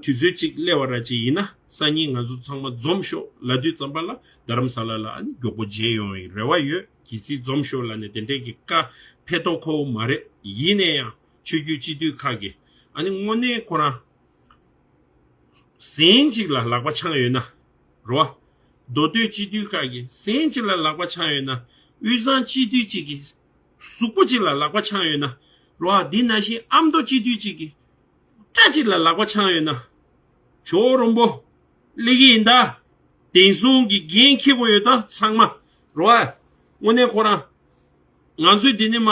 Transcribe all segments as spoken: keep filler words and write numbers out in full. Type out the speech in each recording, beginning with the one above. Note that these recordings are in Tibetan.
དུས་ཚོད་ཅིག་སླེབས་པ་ར་ཅིག་ཡིན་ན་སང་ཉིན་ང་ཚོ་ཚང་མ་འཛོམས་ཤོག་ལབ་དུས་ཙམ་པ་ལ་རྡ་རམ་ས་ལ་ལ་ཨ་ནི་མགྱོགས་པོ་མཇལ་ཡོང་བའི་རེ་བ་ཡོད། གལ་སྲིད་འཛོམས་ཤོག་ལབ་ནས་དེ་འདྲས་ཀྱི་བཀའ་ཕེབས་ཐོག་ཁོ་བོ་མ་རེད། ཡིན་ནའི་ཡང་ཆོས་བརྒྱུད་སྤྱི་འཐུས་ཁག་གིས་ཨ་ནི་དངོས་གནས་ཁོ་རང་ཟན་ཅིག་ལ་ལག་པ་འཆང་ཡོད་ན་རོ། མདོ་སྟོད་སྤྱི་འཐུས་ཁག་གིས་ཟན་ཅིག་ལ་ལག་པ་འཆང་ཡོད་ན། དབུས་གཙང་སྤྱི་འཐུས་ཅིག་གིས་གཟུགས་པོ་ཅིག་ལ་ལག་པ་འཆང་ཡོད་ན་རོ། འདི་ནང་བཞིན་ཨ་མདོ་སྤྱི་འཐུས་ཅིག་གིས་སྐྲ་ཅིག་ལ་ལག་པ་འཆང་ཡོད་ན། ཇོ་བོ་རིན་པོ་སླེབས་ཀྱི་ཡིན་ད། བདེན་སྲུང་གི་འགན་འཁྱེར་དགོས་ཡོད་ད་ཚང་མ་རོ། དངོས་གནས་ཁོ་རང་ང་ཚོས་འདི་ནས་མ་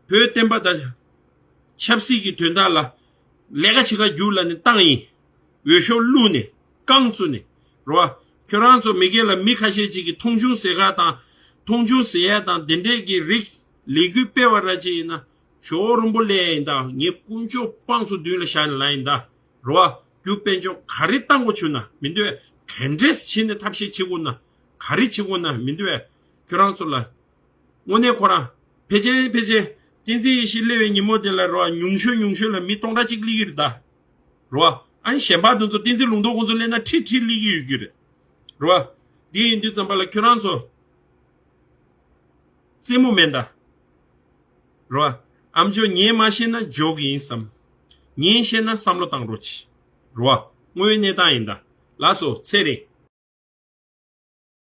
བོད་བསྟན་པ་དང་ཆབ་སྲིད་ཀྱི་དོན་དག་ལ་ལས་ཀ་བྱེད་ག་རྒྱུགས་ལབ་ནས་བཏང་ཡིན། འོས་ཤོག་བླུགས་ནས་རྐང་བཙུགས་ནས་རོ། ཁྱོད་རང་ཚོ་མི་སྒེར་ལ་མི་ཁ་ཤས་ཅིག་གིས་མཐོང་ཆུང་ཟེར་ག་དང་མཐོང་ཆུང་ཟེར་ཡ་དང་དེ་འདྲས་ཀྱི་རིགས་ལས་འགུལ་སྤེལ་བ་ར་ཅིག་ཡིན་ན་ཇོ་བོ་རིན་པོ་སླེབས་ཡིན་ད། ངས་དཀོན་མཆོག་དཔང་སོ་མདུན་ལ་བཞག་ནས་ལབ་ཡིན་ད། རོ། རྒྱུ་དཔལ་འབྱོར་ག་རེ་བཏང་དགོས་བྱུང་ན་མི་འདུག་བས། ག་འདྲས་བྱས་ནས་ཐབས་ཤེས་བྱེད་དགོས་ན་ག་རེ་བྱེད་དགོས་ན་མི་འདུག་བས། ཁྱོད་རང་ཚོ་ལ་དངོས་གནས་ཁོ་རང་ཕལ་ཆེར་ཕལ་ཆེར་བསྟན་འཛིན་ཡེ་ཤེས་སླེབས་པའི་ཉིན་མོ་དེ་ལ་རོ། ཉུང་ཤོས་ཉུང་ཤོས་ལ་མི་སྟོང་ཕྲག་གཅིག་སླེབས་ཀྱི་རེད་ད། རོ། ཨ་ནི་གཞན་པ་དེ་ཚོ་བསྟན་འཛིན་ལུང་རྟོགས་ཁོང་ཚོ་སླེབས་ན་ཁྲི་ཁྲི་སླེབས་ཀྱི་ཡོད་ཀྱི་རེད། རོ། འདི་ཡིན་དུས་ཙམ་པ་ལ་ཁྱོད་རང་ཚོ་རྩེད་མོ་མེད་ད། རོ། ཨམ་ཅོག་ཉན་མ་ཤེས་ན་འཇོག་གི་ཡིན་བསམ། ཉན་ཤེས་ན་བསམ་བློ་བཏང་རོགས་གྱིས། རོ། དངོས་ཡོད་གནས་སྟངས་ཡིན་ད། ལགས་སོ། ཚེ་རིང་